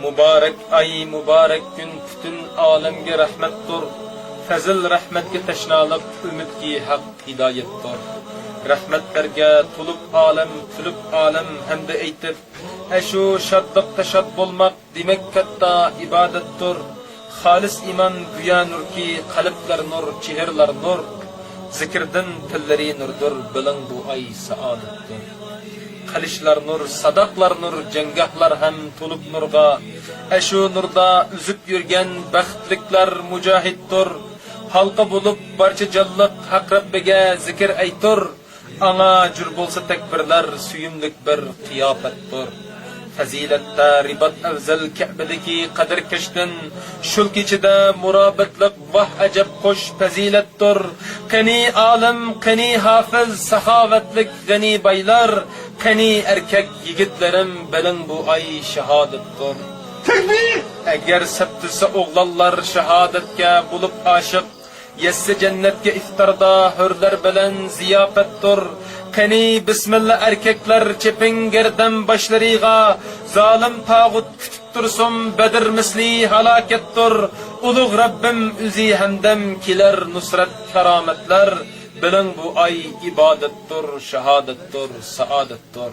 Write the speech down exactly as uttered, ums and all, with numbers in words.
مۇبارەك ئاي، مۇبارەك كۈن پۈتۈن ئالەمگە رەھمەتتۇر. پەزىل رەھمەتكە تەشنالىق، ئۈمىدكى ھەق ھىدايەتتۇر. رەھمەتلەرگە تولۇپ ئالەم، كۈلۈپ ئالەم ھەمدە ئېيتىپ، ئەشۇ شادلىقتا شاد بولماق دېمەك كاتتا ئىبادەتتۇر. خالىس ئىمان گويا نۇركى، قەلبلەر نۇر، چېھرىلەر نۇر. زىكىردىن تىللىرى نۇردۇر، بىلىڭ بۇ ئاي سائادەتتۇر. قىلىچلار نۇر، ساداقلار نۇر، جەڭگاھلار ھەم تولۇپ نۇرغا. ئەشۇ نۇردا ئۈزۈپ يۈرگەن بەختلىكلەر مۇجاھىدتۇر. ھالقا بولۇپ بارچە جانلىق ھەق رەببىگە زىكىر ئەيتۇر. ئاڭا جۈر بولسا تەكبىرلەر، سۆيۈملۈك بىر قىياپەتتۇر. پەزىلەتتە رىبات ئەۋزەل كەبىدىكى قەدىر كەچتىن، شۇل كېچىدە مۇرابىتلىق ۋاھ ئەجەب خوش پەزىلەتتۇر. قېنى ئالىم، قېنى ھافىز، ساخاۋەتلىك غېنى بايلار، قېنى ئەركەك يىگىتلىرىم، بىلىڭ بۇ ئاي شاھادەتتۇر. تەكبىر! ئەگەر سەپتىسە ئوغلانلار شاھادەتكە بولۇپ ئاشىق، يەتسە جەننەتكە ئىفتاردا ھۆرلەر بىلەن زىياپەتتۇر. قېنى بىسمىللا ئەركەكلەر چېپىڭ گەردەن باشلىرىغا، زالىم تاغۇت كۈتۈپ تۇرسۇن بەدىر مىسلى ھالاكەتتۇر. ئۇلۇغ رەببىم ئۆزى ھەمدەم كېلەر نۇسرەت كارامەتلەر، بىلىڭ بۇ ئاي ئىبادەتتۇر، شاھادەتتۇر، سائادەتتۇر.